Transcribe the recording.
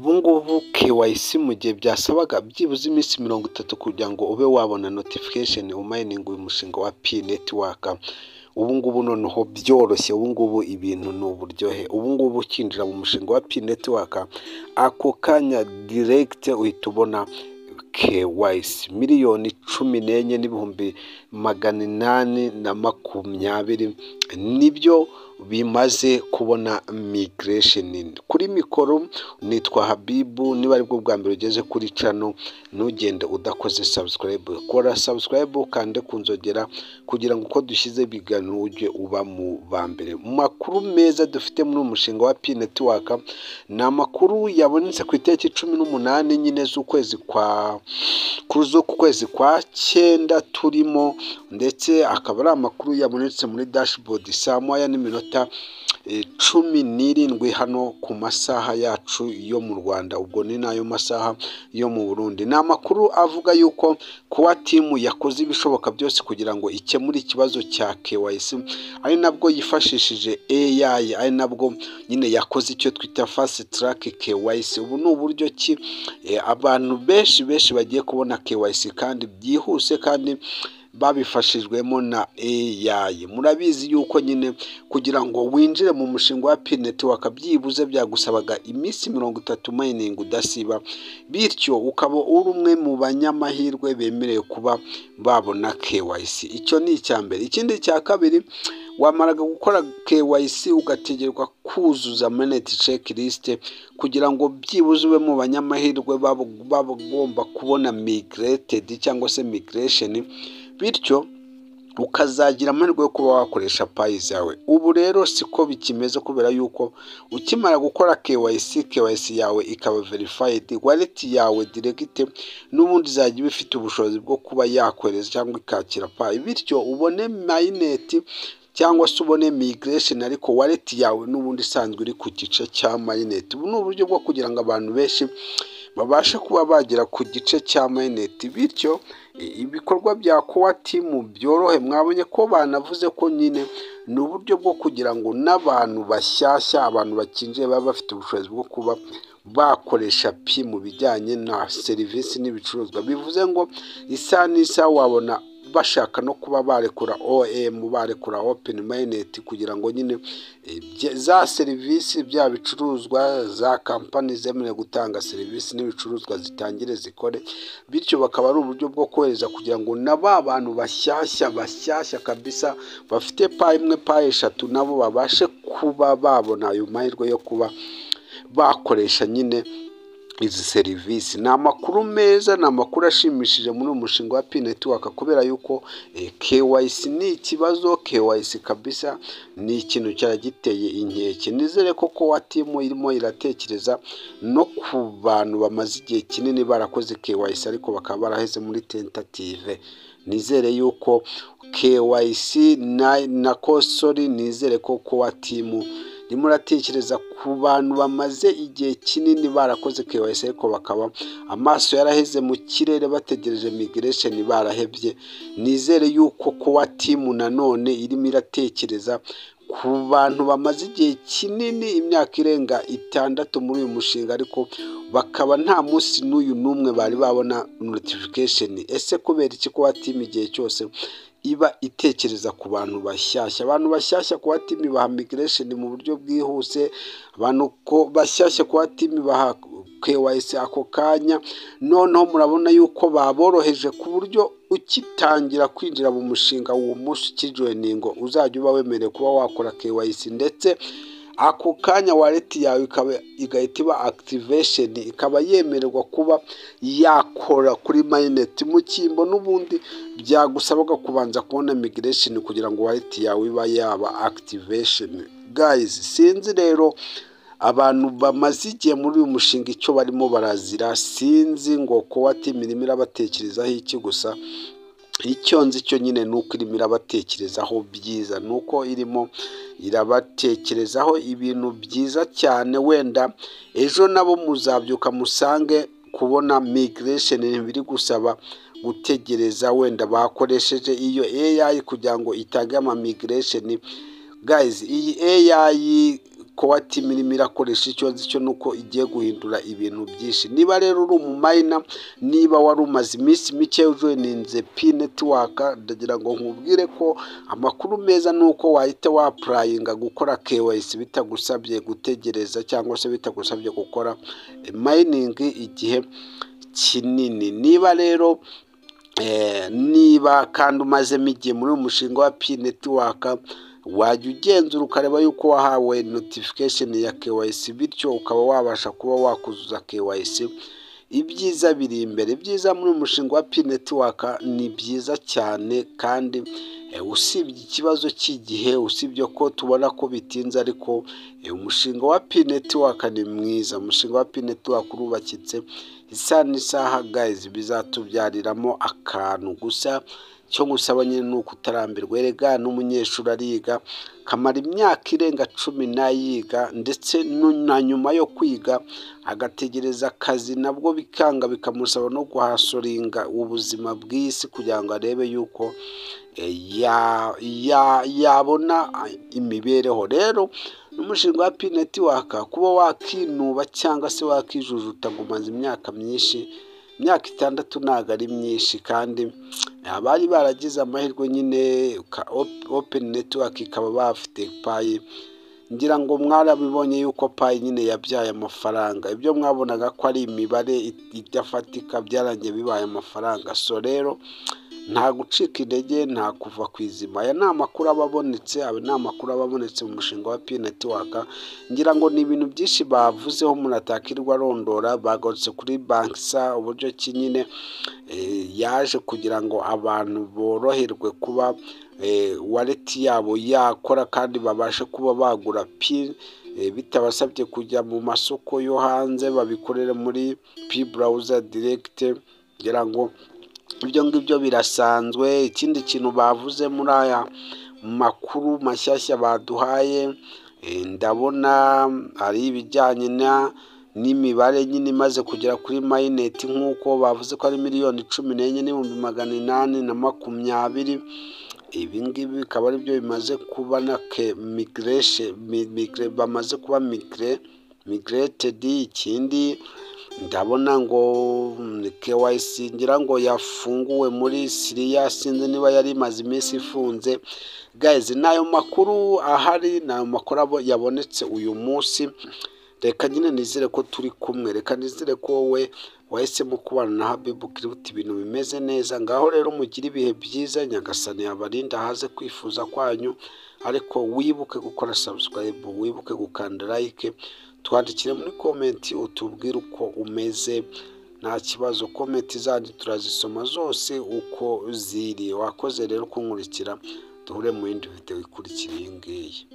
Ubu ngubu KYC, mu gihe byasabaga byibuze iminsi 30 kugira ngo ube wabona notification umininga uyu mushinga wa Pi Network, ubu ngubu noneho byoroshye. Ubu ngubu ibintu ni uburyohe. Ubu ngubu ukinjira mu mushinga wa Pi Network, ako kanya direct uhita ubona KYC. 14,820,000 nibyo bimaze kubona migration. Kuri mikoro nitwa Habibu. Niba aribwo bwa mbere ugeze kuri channel, ntugende udakoze subscribe. Kora subscribe, ukande ku nzogera kugira ngo uko dushyize ibiganiro ujye uba mu ba mbere. Mu makuru meza dufite muri uyu mushinga wa Pi Network, ni amakuru yabonetse ku itariki 18 nyine z'uku kwezi kwa cyenda turimo, ndetse akaba ari amakuru yabonetse muri dashboard saa 1:17 hano ku masaha yacu yo mu Rwanda, ubwo ni nayo masaha yo mu Burundi. Ni amakuru avuga yuko kuba team yakoze ibishoboka byose kugira ngo ikemure ikibazo cya KYC, ari nabwo yifashishije AI, ari nabwo nyine yakoze icyo twita fast track KYC. Ubu ni uburyo ki abantu benshi benshi bagiye kubona KYC kandi byihuse, kandi babifashijwemo na AI. Murabizi yuko nyine kugira ngo winjire mu mushinga wa Pi Network byibuze byagusabaga iminsi 30 mining udasiba, bityo ukaba uri umwe mu banyamahirwe bemerewe kuba babona KYC. Icyo ni icya mbere. Ikindi cya kabiri, wamaraga gukora KYC ugategerwa kuzuza mainnet checklist kugira ngo byibuze ube mu banyamahirwe bagomba kubona migrated cyangwa se migration, bityo ukazagira amahirwe yo kuba wakoresha Pi zawe. Ubu rero siko bikimeze, kubera yuko ukimara gukora KYC, KYC yawe ikaba verified, wallet yawe direct n'ubundi izajya iba ifite ubushobozi bwo kuba yakohereza cyangwa ikakira Pi, bityo ubone mainnet cyangwa se ubone migration, ariko wallet yawe n'ubundi isanzwe iri ku gice cya mainnet. Ubu ni uburyo bwo kugira ngo abantu benshi babashe kuba bagera ku gice cya mainnet, bityo ibikorwa bya core team byorohe. Mwabonye ko banavuze ko nyine ni uburyo bwo kugira ngo n'abantu bashyashya, abantu bakinjiye, baba bafite ubushobozi bwo kuba bakoresha Pi mu bijyanye na serivisi n'ibicuruzwa. Bivuze ngo isaha n'isaha wabona bashaka no kuba barekura OM, barekura open mainnet, kugira ngo nyine za serivisi, bya bicuruzwa, za kampani zemerewe gutanga serivisi n'ibicuruzwa zitangire zikore. Bityo bakaba ari uburyo bwo kohereza kugira ngo na ba bantu bashyashya bashyashya kabisa bafite Pi imwe, Pi eshatu, nabo babashe kuba babona ayo mahirwe yo kuba bakoresha nyine izi serivisi. Ni amakuru meza, ni amakuru ashimishije muri uyu mushinga wa Pi Network, kubera yuko KYC ni ikibazo. KYC kabisa ni ikintu cyari giteye inkeke. Nizere ko core team irimo iratekereza no ku bantu bamaze igihe kinini barakoze KYC ariko bakaba baraheze muri tentative. Nizere yuko KYC na kosori, nizere ko core team irimo iratekereza ku bantu bamaze igihe kinini barakoze KYC ariko bakaba amaso yaraheze mu kirere, bategereje migration barahebye. Nizere yuko core team nanone irimo iratekereza ku bantu bamaze igihe kinini, imyaka irenga 6 muri uyu mushinga, ariko bakaba nta munsi n'uyu n'umwe bari babona notification. Ese kubera iki core team igihe cyose iba itekereza ku bantu bashyashya? Abantu bashyashya core team ibaha migration mu buryo bwihuse, abantu ko bashyashya core team ibaha KYC ako kanya. Noneho murabona yuko baboroheje ku buryo ukitangira kwinjira mu mushinga uwo munsi ukijoininga, uzajya uba wemerewe kuba wakora KYC, ndetse ako kanya wallet yawe ikaba igahita iba activation, ikaba yemererwa kuba yakora kuri mainnet, mu cyimbo n'ubundi byagusabaga kubanza kubona migration kugira ngo wallet yawe iba yaba activation. Guys, sinzi rero abantu bamaze igihe muri uyu mushinga icyo barimo barazira, sinzi ngo core team irimo irabatekerezaho iki. Gusa icyo nzi cyo nyine ni uko irimo irabatekerezaho byiza, ni uko irimo irabatekerezaho ibintu byiza cyane. Wenda ejo nabo muzabyuka musange kubona migration biri gusaba gutegereza, wenda bakoresheje iyo AI kugira ngo itange ama migration. Guys, iyi AI Core Team irimo irakoresha. Icyo nzi cyo nuko igiye guhindura ibintu byinshi. Niba rero uri umu miner, niba wari umaze iminsi mike ujoininze Pi Network, ndagira ngo nkubwire ko amakuru meza ni uko wahita wa-applyinga gukora KYC bitagusabye gutegereza cyangwa se bitagusabye gukora mining igihe kinini. Niba rero niba kandi umazemo igihe muri uyu mushinga wa Pi Network, wajya ugenzura ukareba yuko wahawe notification ya KYC, bityo ukaba wabasha kuba wakuzuza KYC. Ibyiza biri imbere. Ibyiza muri uyu mushinga wa Pi Network ni byiza cyane, kandi usibye ikibazo cy'igihe, usibye ko tubona ko bitinze, ariko umushinga wa Pi Network ni mwiza. Umushinga wa Pi Network urubakitse. Isaha n'isaha, guys, bizatubyariramo akantu. Gusa icyo ngusaba nyine ni uko utarambirwa. Erega n'umunyeshuri ariga, akamara imyaka irenga 10 n'ayiga, ndetse na nyuma yo kwiga agategereza akazi, nabwo bikanga, bikamusaba no guhustlinga ubuzima bw'isi kugira ngo arebe yuko yabona imibereho. Rero n'umushinga wa Pi Network, kuba wakinuba cyangwa se wakijujuta ngo umaze imyaka myinshi, imyaka 6 ntabwo ari myinshi. Kandi abari baragize amahirwe nyine open network ikaba bafite Pi, ngira ngo mwarabibonye yuko Pi nyine yabyaye amafaranga. Ibyo mwabonaga ko ari imibare idafatika byarangiye bibaye amafaranga. So rero nta gucika intege, nta kuva ku izima. Aya ni amakuru aba abonetse, aya ni amakuru aba abonetse mu mushinga wa Pi Network. Ngira ngo ni ibintu byinshi bavuzeho umuntu atakirwa arondora. Bagarutse kuri Banxa, uburyo ki nyine yaje kugira ngo abantu boroherwe kuba wallet yabo yakora, kandi babashe kuba bagura Pi bitabasabye kujya mu masoko yo hanze, babikorere muri Pi Browser direct. Ngira ngo ibyo ngibyo birasanzwe. Ikindi kintu bavuze muri aya makuru mashyashya baduhaye, ndabona ari ibijyanye n'imibare nyine imaze kugera kuri mainnet, nk'uko bavuze ko ari 14,820,000. Ibi ngibi bikaba ari byo bimaze kuba na migration, bamaze kuba migrated. Ikindi ndabona ngo KYC ngira ngo yafunguwe muri Siriya, sinzi niba yari imaze iminsi ifunze. Guys, ni ayo makuru ahari, ni ayo makuru yabonetse uyu munsi. Reka nyine nizere ko turi kumwe, reka nizere ko wowe wahisemo kubana na Habibu Crypto ibintu bimeze neza. Ngaho rero mugire ibihe byiza, Nyagasani yabarinda ahaze kwifuza kwanyu, ariko wibuke gukora subscribe, wibuke gukanda like, twandikire muri comment utubwire uko umeze. Nta kibazo, comment zanyu turazisoma zose uko ziri. Wakoze rero kunkurikira, duhure mu yindi video ikurikira iyi ngiyi.